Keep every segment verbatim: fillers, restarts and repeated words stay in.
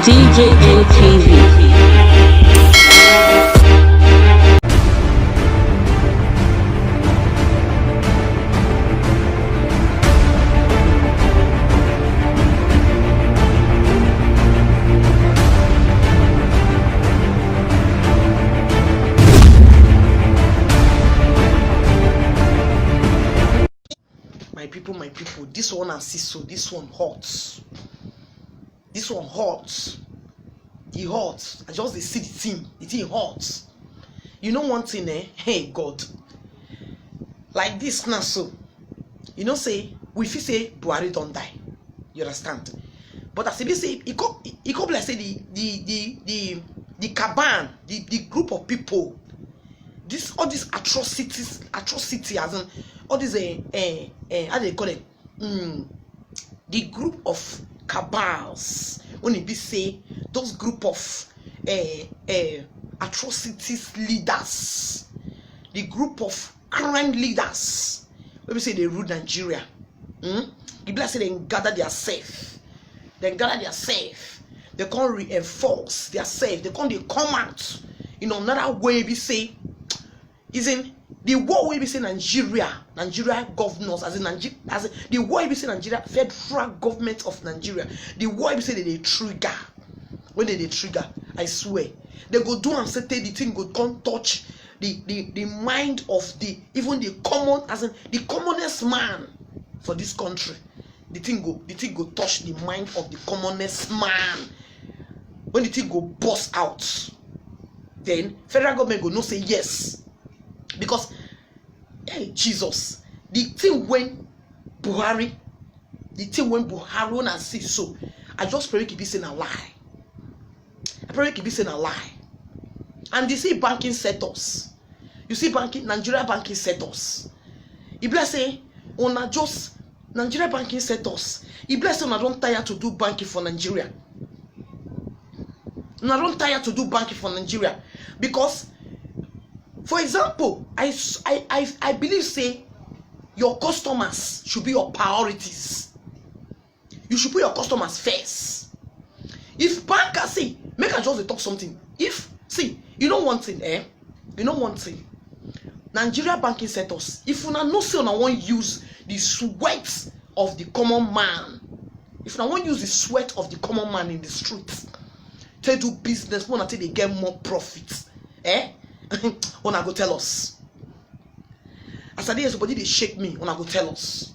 C J N T V. My people, my people, this one I see so, this one hot. This one hot. E hot. I just dey see the thing. The thing hot. You know one thing, eh? Hey, God. Like this now so. You know say, we feel say Buhari don die. You understand? But as e be say, e come, e come be like say the, the, the, the, the cabal, the, the group of people, this, all these atrocities, atrocity, as in, all these, eh, eh, eh, how they call it? Mm, the group of cabals, when e be say, those group of, eh, eh, atrocities leaders, the group of crime leaders, wey be say they rule Nigeria. Hmm? E be like say they gather their self. They gather their self. They come reinforce their self. They come, they come out in another way, be say, is in the war wey be say Nigeria, Nigeria governors, as in Nigeria, as in the war wey be say Nigeria, federal government of Nigeria, the war wey be say they dey trigger, when they dey trigger, I swear, they go do am say the thing go come touch the, the, the mind of the, even the common, as in the commonest man for this country. The thing go, the thing go touch the mind of the commonest man. When the thing go burst out, then federal government go know say yes. Because, hey, Jesus, the thing when Buhari, the thing when Buhari, when I see so, I just pray make e be say na lie. I pray make e be say na lie. And you see banking sectors. You see banking, Nigeria banking sectors. E be like say una just, Nigeria banking sectors. E be like say una don tire to do banking for Nigeria. Una don tire to do banking for Nigeria because, for example, I s-, I, I, I believe say your customers should be your priorities. You should put your customers first. If banker, see, make I just dey talk something. If, see, you know one thing, eh? You know one thing. Nigeria banking sectors, if una know say una wan use the sweat of the common man, if una wan use the sweat of the common man in the street take do business, una take dey get more profit, eh? Una go tell us. As I dey here, somebody dey shake me, una go tell us.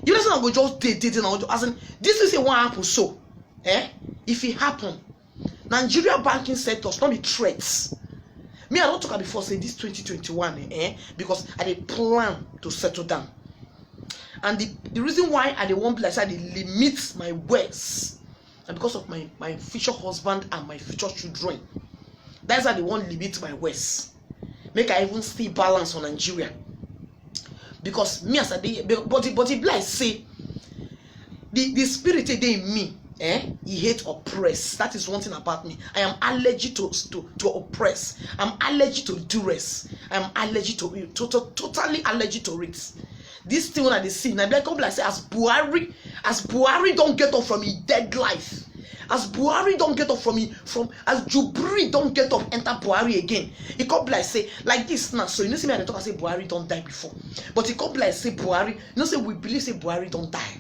You know say una go just dey, dey, dey, una go just, as in, this thing say wan happen so, eh? If e happen, Nigeria banking sectors no be threats. Me, I don talk am before, say this twenty twenty-one, eh, because I dey plan to settle down. And the, the reason why I dey wan be like say I dey limit my words na because of my, my future husband and my future children. That's why I dey wan limit my words. Make I even still balance on Nigeria. Because me as I dey, but, but e be like say the, the spirit wey dey in me, eh, e hate oppress. That is one thing about me. I am allergic to, to, to oppress. I'm allergic to duress. I'm allergic to, to, to, totally allergic to it. This thing wey I dey see, na e be like, come be like say as Buhari, as Buhari don get up from him dead life, as Buhari don get up from him, from, as Jubril don get up enter Buhari again, e come be like say, like this now. So you know, see me, I dey talk, I say Buhari don die before, but e come be like say Buhari, you know, say we believe say Buhari don die,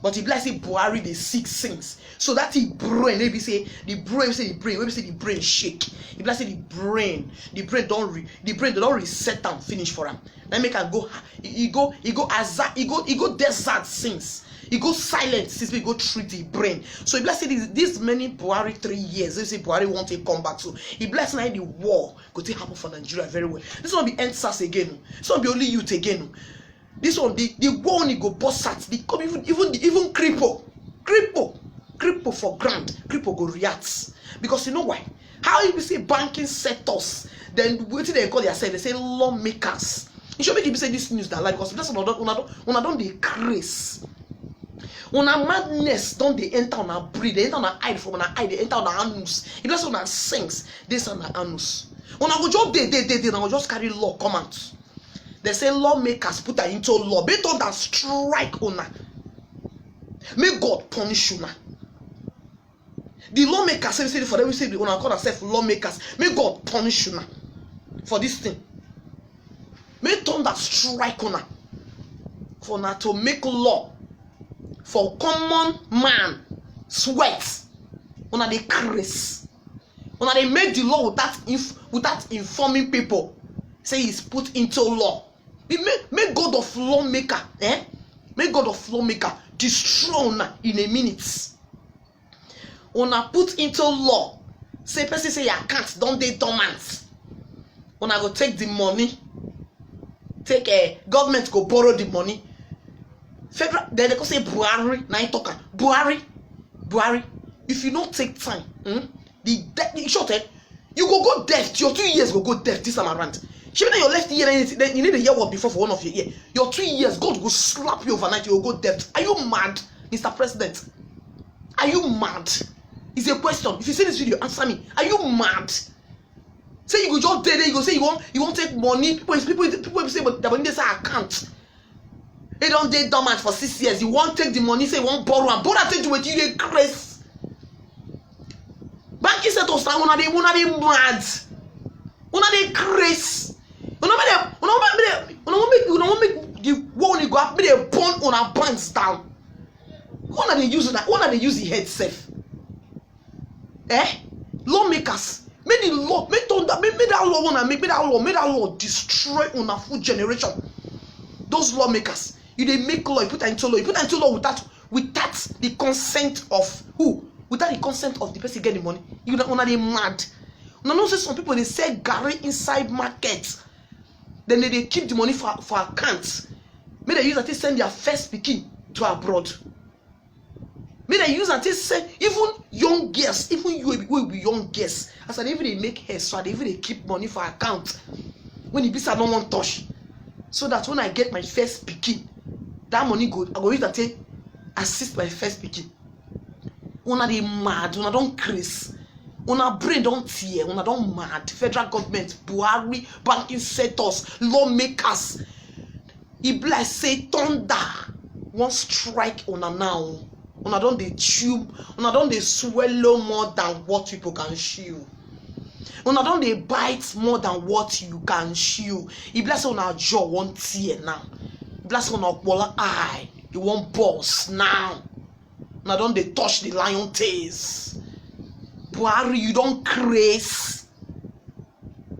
but e be like say Buhari dey sick since. So that him brain, wey be say the brain, say the brain, wey be say the brain shake. E be like say the brain, the brain don re, the brain don reset am finish for am. Na make am go, e, e go, e go aza, e go, e go desert since. E go silent since we go treat the brain. So e be like say this, this many Buhari three years, wey say Buhari wan take come back. So e be like say na the war go take happen for Nigeria very well. This one be EndSARS again o. This one be only youth again o. This one, the, the war, e go burst out. The come, even, even, the, even cripple, cripple, cripple for ground, cripple go react. Because you know why? How you be say banking sectors, then wetin dem call theirself? They say lawmakers. You should make e be say this news na lie, because that's una don, una don, una don dey craze. Una madness don dey enter una brain, dey enter una eye, from una eye dey enter una anus. If that's una sense, this una anus. Una go just dey, dey, dey, dey, una go just carry law come out. They say lawmakers put am into law. Make thunder strike una. Make God punish una. The lawmakers say, say for them, we say una call ourselves lawmakers. May God punish una for this thing. May thunder strike una for una to make law for common man sweat. Una dey craze. Una dey make the law without inf without informing people say it's put into law. May, may God of lawmaker, eh? May God of lawmaker destroy una in a minute. Una put into law say person say your account don dey dormant, una go take the money, take, eh, government go borrow the money. Federal, dem dey go say Buhari na him talk am. Buhari, Buhari, if you no take time, hmm, the de- in short, eh, you go go debt. Your two years go go debt this time around. Shey na your left year, then you need a year work before for one of your year. Your two years, God go slap you overnight. You go go debt. Are you mad, Mister President? Are you mad? It's a question. If you see this video, answer me. Are you mad? Say you go just dey there, you go say you wan you wan take money. People people people say but the money dey say account. E don dey dormant for six years. You wan take the money, say you wan borrow am. Borrow am take do wetin? You dey craze. Banking sector stand, una dey una dey mad. Una dey craze. Una make dem una wan make dem una wan make una wan make the world go up make dem burn una banks down. Una dey use una una dey use the head sef. Eh? Lawmakers, make the law, make thunder, make, make that law una make, make that law, make that law destroy una full generation. Those lawmakers, you dey make law, you put am into law, you put am into law without without the consent of who? Without the consent of the person get the money. You know, una dey mad. Una know say some people dey sell garri inside market. Then they dey keep the money for for account. Make dem use am take send their first pikin to abroad. Make dem use am take send even young girls, even you wey be wey be young girls. As I dey even dey make hair so, I dey even dey keep money for account when e be say I no wan touch, so that when I get my first pikin, that money go I go use am take assist my first pikin. Una dey mad, una don craze, una brain don tear, una don mad. Federal government, Buhari, banking sectors, lawmakers, e be like say thunder wan strike una now. Una don dey chew, una don dey swallow more than what people can chew. Una don dey bite more than what you can chew. E be like say una jaw wan tear now. E be like say una okpolo eye e wan burst now. Una don dey touch the lion tails. Buhari, you don craze.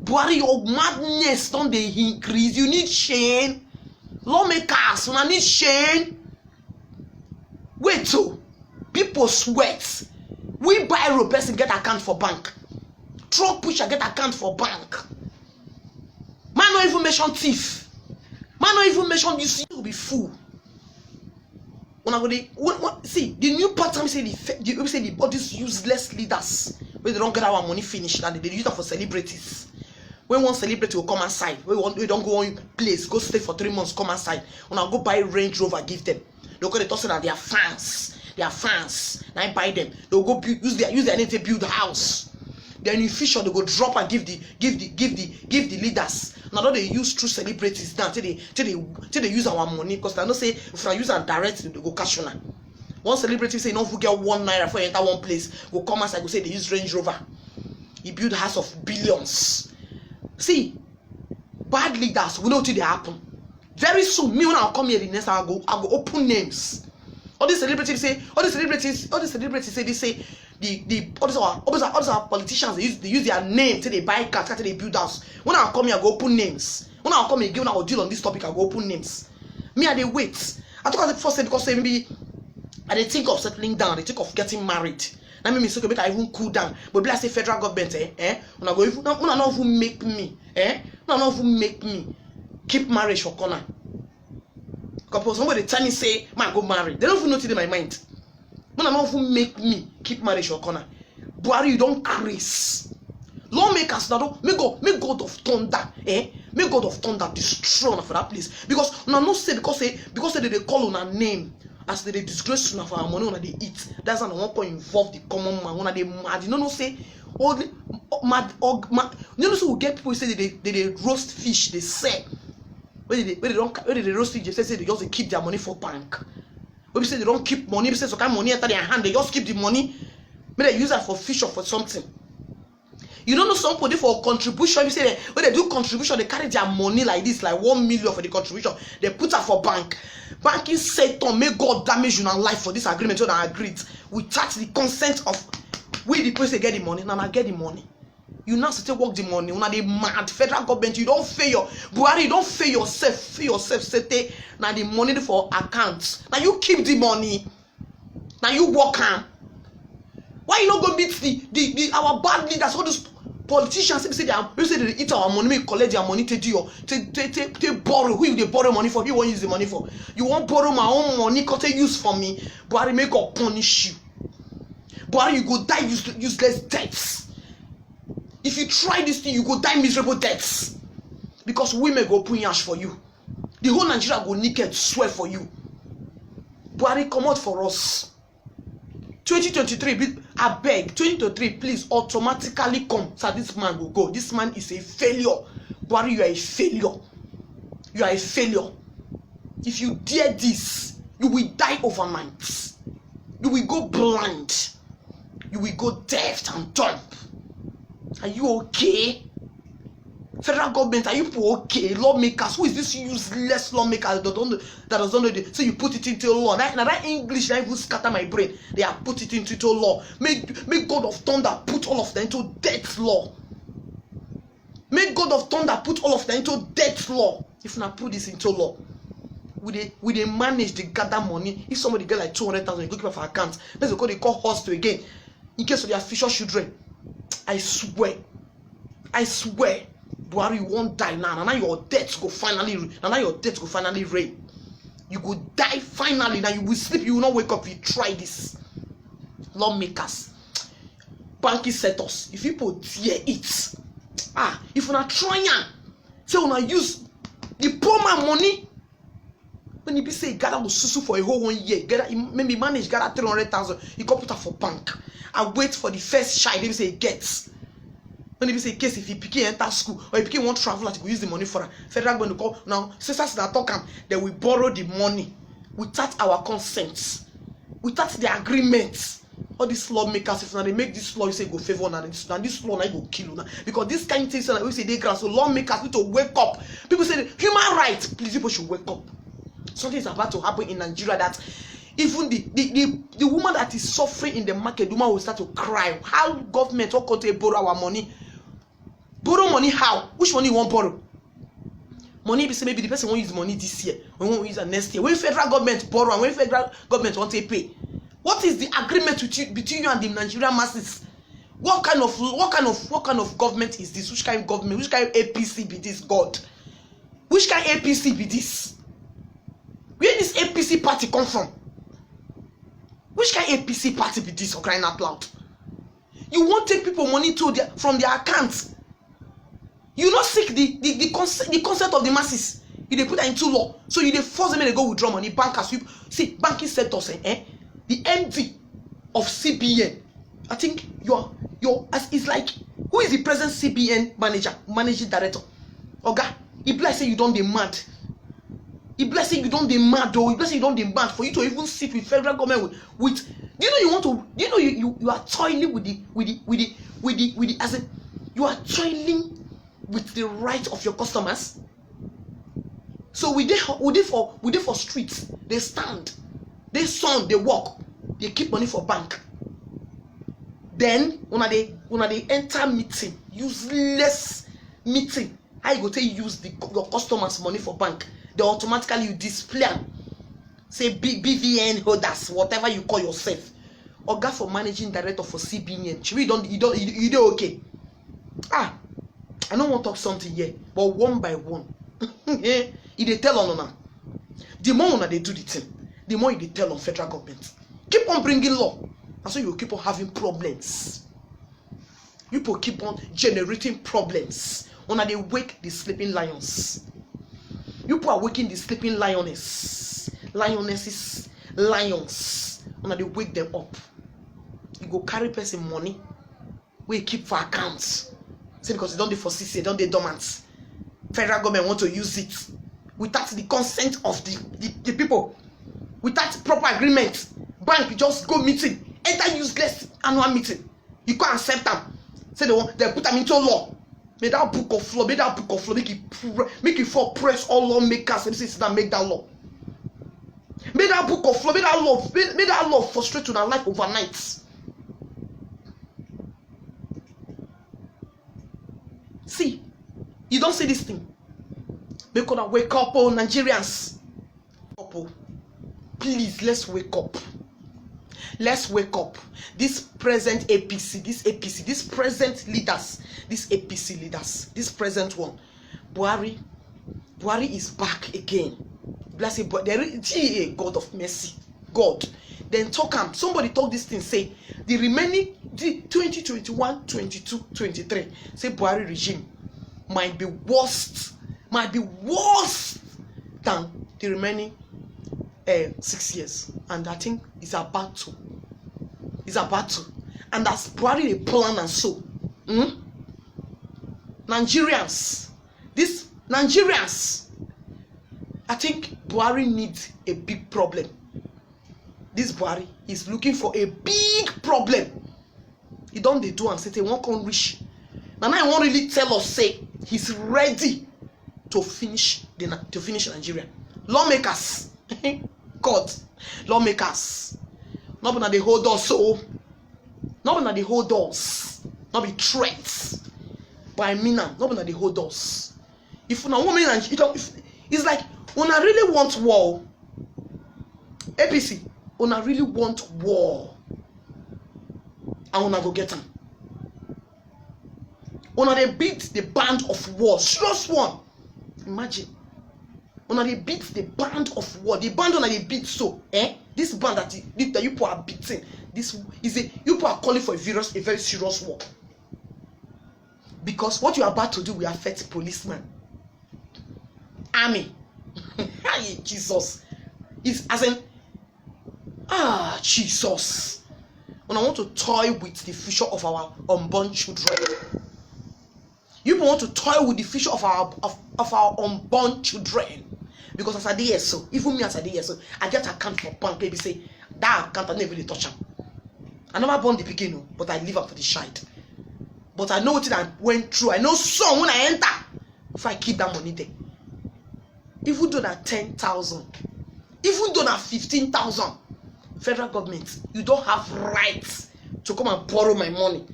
Buhari, your madness don dey increase. You need shame. Lawmakers, una need shame. Wait o, people sweat. Wheelbarrow person get account for bank. Truck pusher get account for bank. Man no even mention thief. Man no even mention you see you be fool. Una go dey when, when, see the new pattern say the fe- the wey say the all these useless leaders wey dey don gather our money finish na dey dey use am for celebrities. When one celebrity go come outside, wey wan wey don go one place go stay for three months come outside, una go buy Range Rover give them. They go dey talk say na their fans, their fans na im buy them. They go build, use their use their name take build house. Then in future they go drop and give the give the give the give the leaders. Una don dey use true celebrities now take dey take dey take dey use our money because I know say if una use am direct they go catch una. One celebrity say e no fit get one naira for enter one place go come outside go say dey use Range Rover. E build house of billions. See, bad leaders we know wetin dey happen. Very soon me when I come here the next time I go I go open names. All these celebrities say all these celebrities all these celebrities say they say the the all these our all these our, all these our politicians they use they use their name till they buy car till they build house. When I come here I go open names. When I come again when I go deal on this topic I go open names. Me I dey wait. I talk as a first say because say maybe I dey think of settling down, I dey think of getting married. That make me say okay make I even cool down. But be like say federal government eh eh una go even una no even make me eh una no even make me keep marriage for corner. Because somebody dey tell me say man go marry, they no even know wetin dey my mind. Una no even make me keep marriage for corner. Buhari you don craze. Lawmakers una don make God make God of thunder eh make God of thunder destroy una for that place because una know say because say because say they dey call una name as they dey disgrace una for our money una dey eat that's why una wan come involve the common man una dey mad you no know say only mad og mad you no know say we get people wey say they dey they dey roast fish dey sell wey dey dey wey dey don ca- wey dey dey roast fish dey sell say they just dey keep their money for bank wey be say they don keep money be say some kind money enter their hand they just keep the money Make dem use am for future for something. You no know some people dey for contribution, you say dem, when dem do contribution, dem carry their money like this, like one million for the contribution, dem put am for bank. Banking sector, make God damage una life for this agreement wey una agreed without the consent of we the person get the money, na una get the money. You now still work the money, una dey mad. Federal government, you don fail your, Buhari, you don fail yourself, fail yourself, sete, na the money dey for account. Na you keep the money. Na you work am. Why you no go meet the, the, the our bad leaders, all those politicians wey be say they are, wey say they dey eat our money, make you collect their money, take do your, take, take, take, take borrow. Who you dey borrow money for? Who you wan use the money for? You wan borrow my own money, come take use for me? Buhari, make God punish you. Buhari, you go die use-, useless deaths. If you try this thing, you go die miserable deaths. Because women go put yansh for you. The whole Nigeria go naked swear for you. Buhari, comot for us. Twenty twenty-three, be-, abeg, twenty twenty-three, please, automatically come. Sir, this man go go. This man is a failure. Buhari, you are a failure. You are a failure. If you dare this, you will die overnight. You will go blind. You will go deaf and dumb. Are you okay? Federal government, are you people okay? Lawmakers, who is this useless lawmaker that don't, that doesn't know the, so you put it into law? That, now that English, that even scatter my brain. They are put it into, into law. Make, make God of thunder put all of them into death law. Make God of thunder put all of them into death law. If una put this into law, we dey, we dey manage the gather money. If somebody get like two hundred thousand, you go keep am for account. Person go dey call hostel again in case of their future children. I swear, I swear, Buhari, you wan die now. Na now your death go finally, na now your death go finally reign. You go die finally. Now you will sleep, you will not wake up if you try this. Lawmakers, banking sectors, if people tear it, ah, if una try am, say una use the poor man money, when e be say e gather go susu for a whole one year, gather, e maybe manage gather three hundred thousand, e come put am for bank and wait for the first child wey be say e get. When e be say in case if e pikin enter school or e pikin wan travel out, e go use the money for am. Federal government go come now, say, "Sir, sir, talk am." They will borrow the money without our consent, without the agreement. All these lawmakers, if una dey make this law, you say e go favour una, this, na this law na e go kill una. Because this kind thing say na we say dey ground, so lawmakers need to wake up. People say human rights, please, people should wake up. Something is about to happen in Nigeria that even the, the, the, the woman that is suffering in the market, the woman will start to cry. How government wan come take borrow our money? Borrow money how? Which money you wan borrow? Money be say maybe the person wan use money this year, or wan use am next year. When federal government borrow and when federal government wan take pay, what is the agreement with you, between you and the Nigerian masses? What kind of, what kind of, what kind of government is this? Which kind of government? Which kind of A P C be this, God? Which kind of A P C be this? Where this A P C party come from? Which kind of A P C party be this, for crying out loud? You wan take people money to their, from their accounts. You no seek the, the, the, conce-, the consent of the masses. You dey put that into law. So you dey force them make they go withdraw money. Bankers, you see, banking sectors, eh, eh? The M D of C B N, I think your, your, as, it's like, who is the present C B N manager, managing director? Oga, e be like say you don dey mad. E be like say you don dey mad o. E be like say you don dey mad for you to even sit with federal government with, with, do you know you want to, do you know you, you, you are toiling with the, with the, with the, with the, with the, as in, you are toiling with the right of your customers. So we dey, we dey for, we dey for streets. They stand, they sun, they work, they keep money for bank. Then una dey, una dey enter meeting, useless meeting. How you go take use the, your customers' money for bank? They automatically you display am. Say B-, B V N holders, whatever you call yourself. Oga for managing director for C B N, shebi you don, you don, you, you dey okay? Ah, I no wan talk something here, but one by one, e dey tell on una. The more una dey do the thing, the more e dey tell on federal government. Keep on bringing law, and so you go keep on having problems. You people keep on generating problems. Una dey wake the sleeping lions. You people are waking the sleeping lioness, lionesses, lions. Una dey wake them up. You go carry person money wey keep for account. Say because e don dey for six years, don dey dormant. Federal government want to use it without the consent of the, the, the people, without proper agreement. Bank just go meeting, That useless annual meeting, you can't accept them. Say they want, they put them into law. May that book of law, may that book of law, make it, pre- make it for press all lawmakers and say sit down, make that law. May that book of law, may that law, may, may that law frustrate to their life overnight. See, you don't see this thing. Make una wake up, oh Nigerians. Up, oh. Please, let's wake up. Let's wake up. This present A P C, this A P C, this present leaders, this A P C leaders, this present one, Buhari, Buhari is back again. Blessed, but there is G A, God of mercy, God. Then talk am. Somebody talk this thing, say the remaining the twenty twenty-one, twenty-two, twenty-three, say Buhari regime might be worse, might be worse than the remaining uh, six years. And I think it's about to. It's about to. And that's Buhari the plan and so. Hmm? Nigerians, these Nigerians, I think Buhari needs a big problem. This Buhari is looking for a big problem. He don't dey do and say they won't come reach. Now, now he won't really tell us say he's ready to finish the to finish Nigeria. Lawmakers, God, lawmakers, not gonna they hold us so. Not gonna they hold us. Not be threats. But I mean, not gonna they hold us. If una want me and you don't, if, it's like una really want war. A P C, una really want war. And una go get am. Una dey beat the band of war. Serious one. Imagine. Una dey beat the band of war. The band una dey beat so, eh? This band that, you- that you people are beating, this is a you people are calling for a serious, a very serious war. Because what you are about to do will affect policeman, army. Hey, Jesus. Is as in ah Jesus. When I want to toy with the future of our unborn children. You people want to toy with the future of our of, of our unborn children. Because as I dey here so, even me as I dey here so, I get account for bank, maybe say that account I never really touch am. I never born the pikin o, but I leave am for the child. But I know what I went through. I know some when I enter before I keep that money there. Even though na ten thousand, even though na fifteen thousand, federal government, you don't have right to come and borrow my money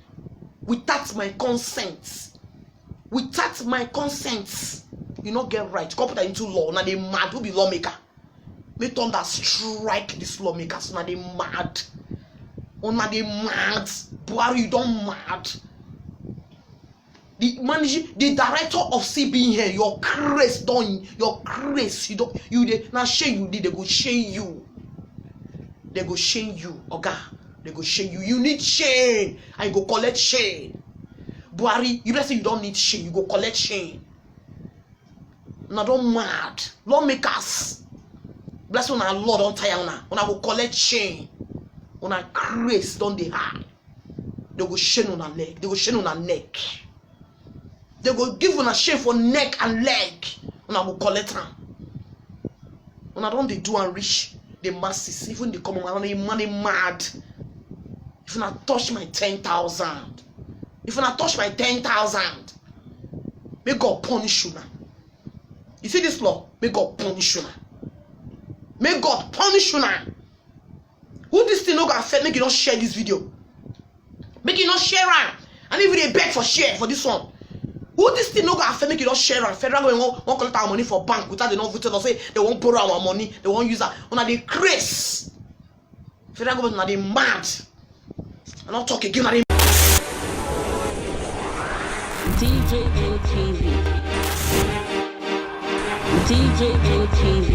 without my consent. Without my consent, you no get right. Come put that into law. Now they mad. Who be lawmaker? May thunder strike these lawmakers. Now they mad. Oh, now they mad. Buhari, you don't mad. The manager, the director of C B N here, your craze don, your craze, you don't, you dey, na shame you need, they go shame you. They go shame you, oga. They go shame you. You need shame, and you go collect shame. Buhari, you better say you don't need shame, you go collect shame. Una don mad. Lawmakers. Bless una law don tire una. Una go collect shame. Una craze don dey high. They go shame una leg. They go shame una neck. They go give una shame for neck and leg. Una go collect am. Una don dey do and reach the masses. Even the common man, the money mad. If una touch my ten thousand, if una touch my ten thousand, may God punish una. You see this law? May God punish una. May God punish una. Who this thing no go affect? Make you not share this video. Make you not share am. And if they beg for share for this one, who this thing no go affect? Make you not share am. Federal government won't, won't collect our money for bank without they not voted or say they won't borrow our money. They won't use that. Una dey craze. Federal government na dey mad. I not talk again. Na dey DJNTV. DJNTV.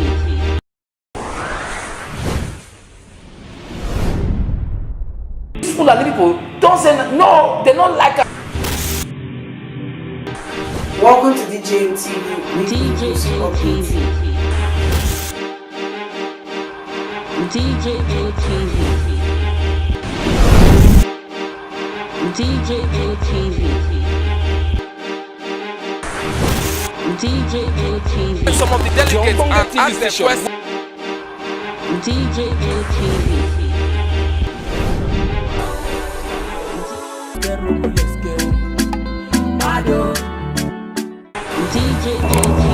These Fulani people don't say n- no, they don't like us. Welcome to DJNTV. DJNTV. DJNTV. DJNTV. DJNTV. Some of the delegates and ask the question. DJNTV. Mado. D J A P.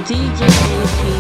D J A P.